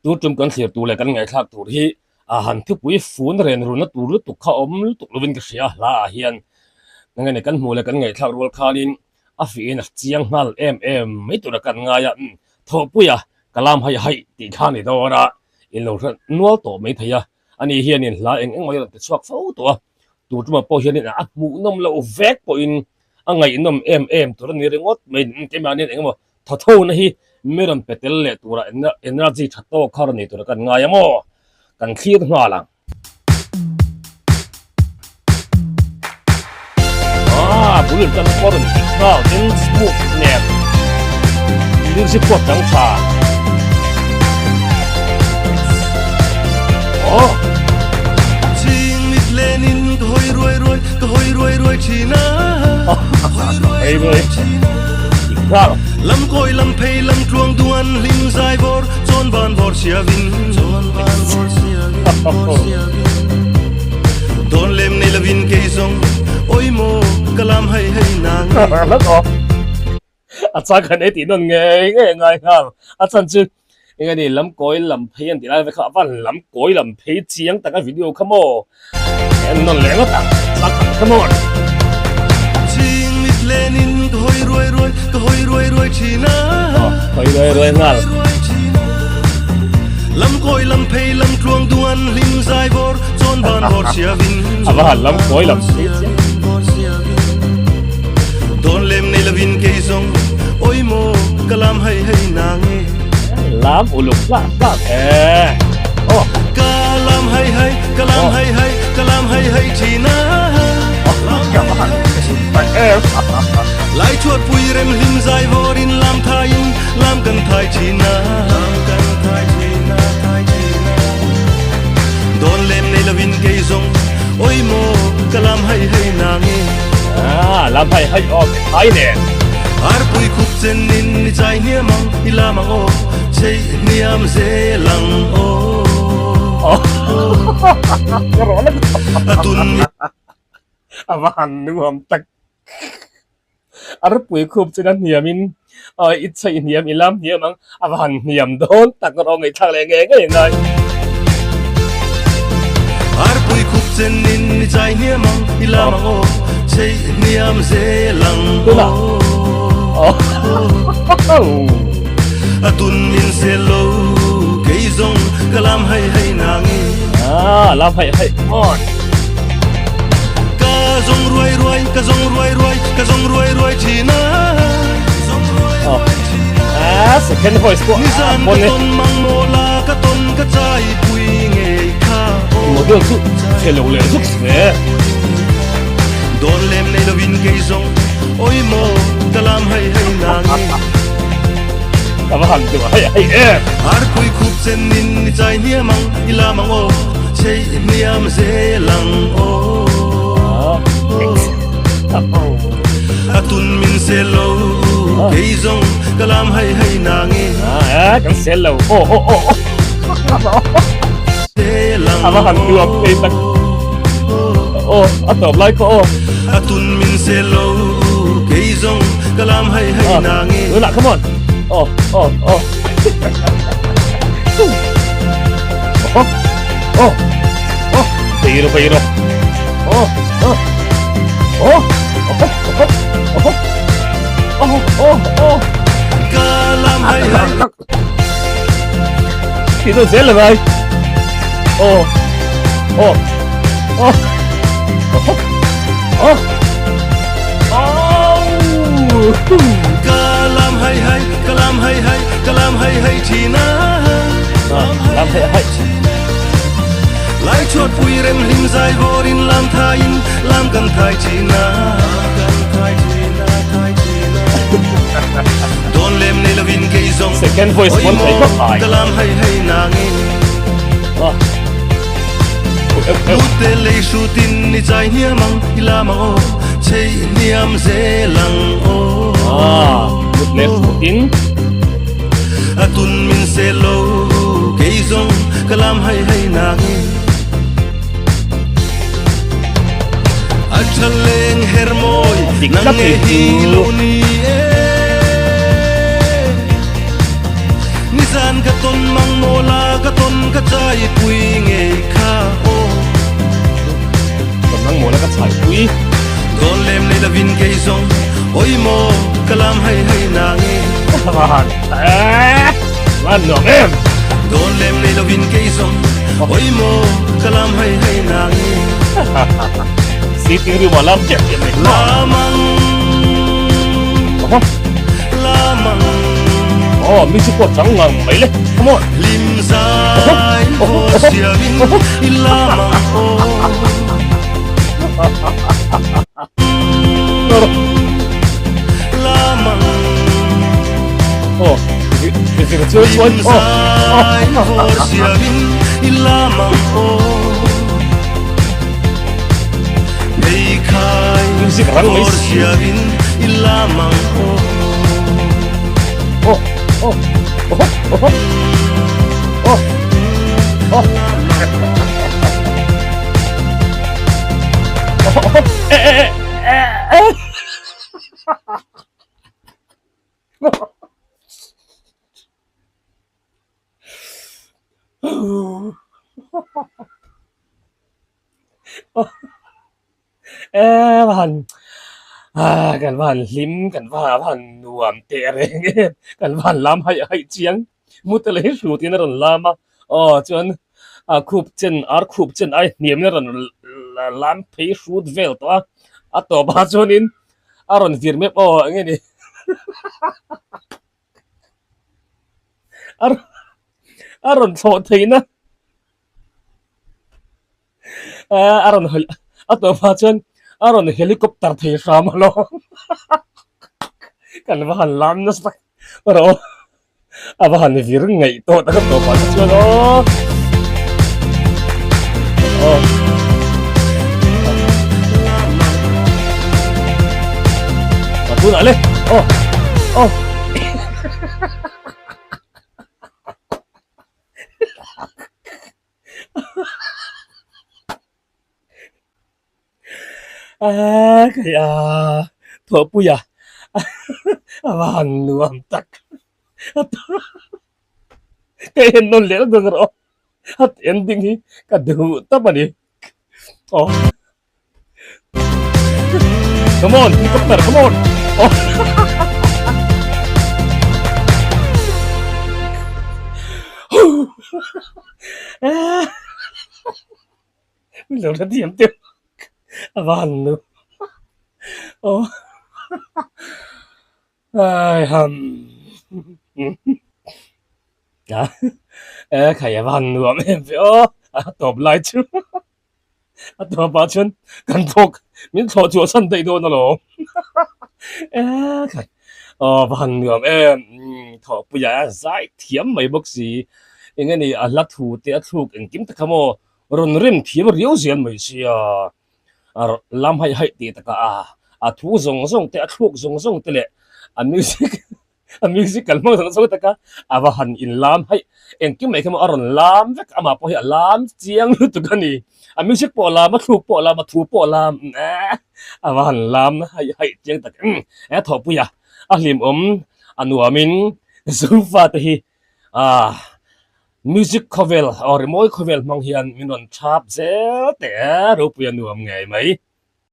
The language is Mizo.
Tu tum kan thlir tur leh kan ngaihthlak tur hi a han thupui fun ren runa tur lutuk kha awm lutuk lovin ka hria a hla ah hian enge ni kan hmuh leh kan ngaihthlak rual khanin a fihin a chiang nghal em em mai tura kan ngai a thawhpuia ka lam haih haih tih kha a ni dawn a in lo hre nual tawh mai thei a ani hianin hla eng eng mai a rawn ti chhuak fo tawh a tur tumah pawh hianin a hmuhnawm loh vek pawhin a ngaihnawm em em tur a ni ringawt mai keimahni eng emaw Thathona hi mi rawn pe tel leh tura energy tha tawk kha rawn nei tura kan ngai a maw? Kan thlir nghal ang. Ah, bul in tan pawh rawn tik nghal tin smooth nen music pawh chang tha. Oh. Ching mit lenin ka hawi ruai ruai ka hawi ruai ruai thin a. Hawi ruai ruai thin a. Lam kawi lam phei lam tluang duan hlim zai vawr chawn van vawr sia vin chawn van vawr sia vin vawr sia vin Dawn lem nei lovin kei zawng oi maw ka lam hei hei na nge. A chang khan ei tih nawn ngei ngei a ngai nghal. A chan chu eng a ni lam kawi lam phei an tih lai ve kha a van lam kawi lam phei chiang tak a video kha maw en nawn leh ngawt ang chang khat kha maw. Ching mit lenin ka hawi ruai ruai ka hawi ruai ruai thin a. Hawi ruai ruai nghal. Lam kawi lam phei lam tluang duan hlim zai vawr chawn van vawr sia vin. A va han lam kawi lam phei chiang. Dawn lem nei lovin kei zawng oi maw ka lam hei hei na nge. Lam uluk hlak hlak e. Oh. Ka lam hei hei ka lam hei hei ka lam hei hei thina. Ka van tak em. Lai chuat pui rem hlim zai vawrin lam thaiin lam kan thai thina. Lam kan thai thina thai thina. Dawn lem nei lovin kei zawng oi maw ka lam hei hei na nge. Ah, lam hei hei aw ke thai nen. Arpui khup chen nin ni chai hniam ang i lam ang aw chei hniam zel ang aw. A tun mi. A va han nuam tak. Arpui khup chen a hniam in i chei hniam i lam hniam ang a va han hniam dawn tak rawh ngaihthlak leh ngei ngei ngai. Arpui khup chen in i chai hniam ang i lam ang aw chei hniam zel ang aw. A tun min sel lo kei zawng ka lam hei hei na nge. Ah lam hei hei come on. Ka zawng ruai ruai ka zawng ruai ruai ka zawng ruai ruai thin a. Zawng ruai ruai thin a. Ah second voice pawh Nizan ka bon e. tawn mang maw la ka tawn ka chai pui ngei kha aw. Model chu chhe lo leh zuk ve. Dawn lem nei lovin kei zawng oi maw ka lam hei hei na nge. Ka va han duh hei hei em. Arpui khup chen in ni chai hniam ang i lam ang aw chei hniam zel ang aw. A tun min sel lo kei zawng ka lam hei hei na nge. Kan sel lo aw aw aw. Zel ang A va han duh phei tak. Aw a tawp lai khaw aw. A tun min sel lo kei zawng ka lam hei hei na nge. Tunah come on. Aw aw aw. Aw aw aw bei rawh bei rawh. Aw aw aw aw aw aw aw aw. Ka lam hei hei. Thì tôi dễ là vậy. Ồ. Ồ. Ồ. Ồ. Ồ. Ồ. Ka lam hay hay, ka lam hay hay, ka lam hay hay thina. Lam hay hay. Lai chuat pui rem hlim zai vorin lam thain lam kan thai thina. Kan thai thina, thai thina. Dawn lem nei lovin kei zawng Second voice Oi pawn thei maw khawp mai. ka lam hei hei na nge. Ah. Mute lei hrutin ni chai hniam ang i lam ang aw chei hniam zel ang aw. Ah, mut leh hrutin. A tun min sel lo kei zawng ka lam hei hei na nge. A tha leng her mawi Dik nang tlat nge hi hi chu. lo ni e Nizan ka tawn mang maw la chhai pui ngei kha aw. Kan nang mawla ka chhai pui. Dawn lem nei lovin kei zawng awi maw ka lam hai hai na nge. Van van nuam em. Dawn lem nei lovin kei zawng awi maw ka lam hai hai na nge. Sitting room ah lam tep tep mai. Lamang. Lamang. Oh, music pawh chang ngang mai le. Come on. Lim zai ho siamin i lamang aw. Lamang. Oh, music chuan chuan. Lim zai ho siamin i lamang aw. Music rang mai si. Oh, oh, oh, oh, oh, oh. Eh, eh, eh, eh. E van ah kan van hlim kan va van nuam teh reng em kan van lam haih haih chiang mut leh hi hrut in a rawn lam a aw chuan a khup chen ar khup chen ai hniam in a rawn lam phei hrut vel tawh a a tawp ah chuanin a rawn vir map aw eng nge ni a rawn thlawh theihna. A rawn hawi a tawpah chuan a rawn helicopter thei hram alawm kan va han lam nasa tak erawh a va han vir ngaih tawh tak a tawpah te chuan aw aw a tunah le aw aw. A kei a thawhpui a a va han nuam tak ka en nawn leh dawn rawh a ending hi ka duh tawp a ni aw come on helicopter come on aw Lo la diam teuh a van nu aw ai ham a e khai a van nuam em ve aw a tawp lai chu a tawp ah chuan kan thawk min thlawh chhuah san daih dawn alawm e khai aw va han nuam em thawhpuia zai thiam mai bawk si eng nge ni a hla thu te a thluk engkim te kha maw rawn rem thiam riau zel mai sia a lam haih haih tih takah a a thu zawng zawng te a thluk zawng zawng te leh a music A music kal hmang zawng zawng taka a va han in lam haih engkim mai kha maw a rawn lam vek amah pawh hi a lam chiang lutuk a ni a music pawh a lam a thluk pawh a lam a thu pawh a lam eh a va han lam haih haih chiang tak em e thawhpui a a hlimawm a nuamin zofa te hi ah music khawvel aw rimawi khawvel hmang hian min rawn thap zel teh e ropui a nuam ngei mai.